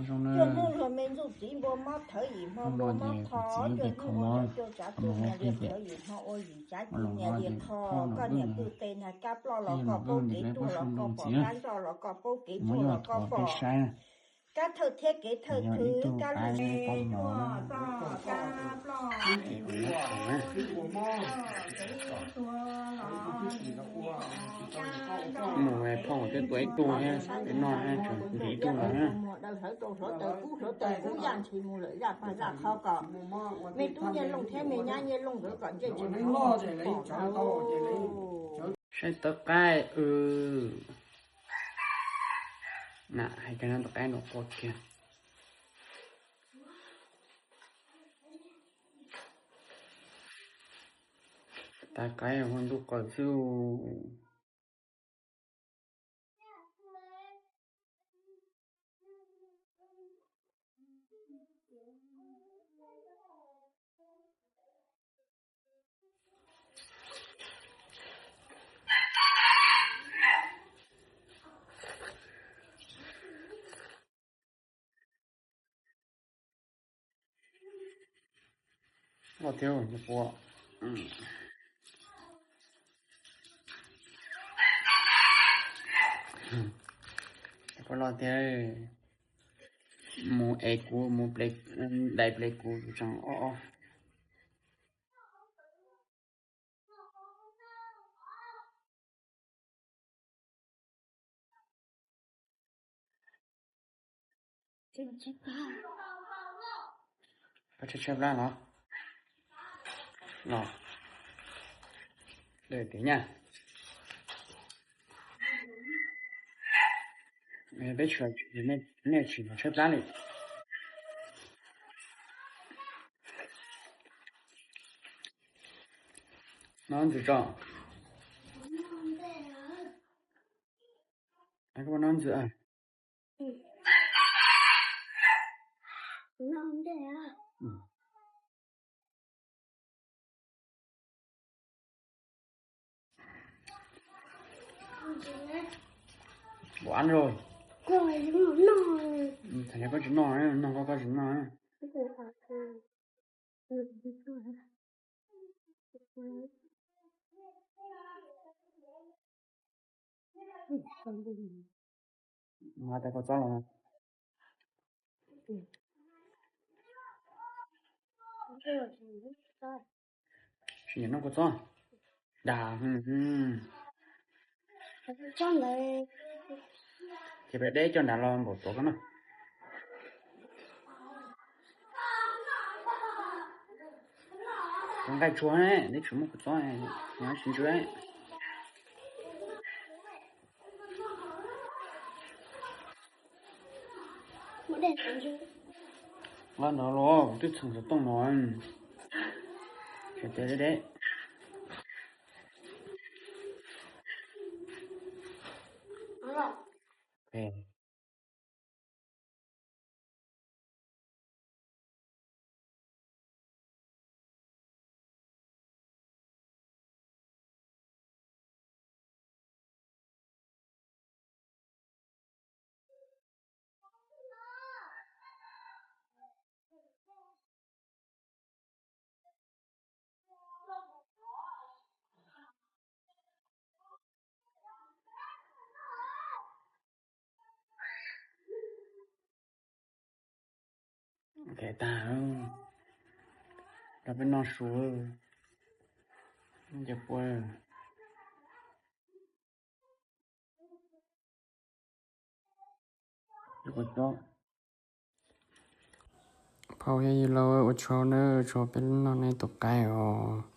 Cuaj hnub luag me ntxuj txiv npua mob thawv yim hmo npua mob qho, cuaj hnub ua ntej cuaj tsav txuj nias li thawv yim hmo ua yim tsav txuj nias li qho. Koj niam pw qe nag kab ploj los koj paub kev tuag los koj pom, kab nroj los koj paub kev tuag los koj pom. Kab thawj thiab kev thawj khwv, kab lwj toj kab ploj. Mus phauj twb tua ib tug thiab, noj thiab tseem ntim ib tug los na. Daws hlawv rau hluav taws kub, hluav taws kub yaj ntshis mus lawm zaj pag zaj qhov kom me tub Nyiaj Looj thiab me nyab Nyiaj Looj nkawd kom ntsej tsis pom. Saib tawv qaib. Na, hais kiag no tawv qaib no qua kiag. Tawv qaib ua ntuj qaws xwb. Los thiab, los thiab, mus es kuv mus, dai ple kuv tseem ob ob. Pab tshaib tshaib plab los? Los, tias nyaj, peb tsis, nej tsis tshaib plab li. Noj ntxwm tso. Koj noj ntxwm. Ua ab rồi. Thaum koj tsis noj, noj koj, koj tsis noj. Nqa tas kua txob los. Tsis nyiam noj kua txob. Dag. Ces peb deb coj nrad los npaum tuav koj noj. Kua nqaij tsuag ne, neb tsis muaj kua txob, nyob tsis ntsw. Nqa nrad los, kuv twb txheem xov tooj no. Ces tes deb deb. Tag, rau peb noj su, ces puas phauj thiab yawg laus ua tsaug na, tsaug peb noj nej tus qaib os.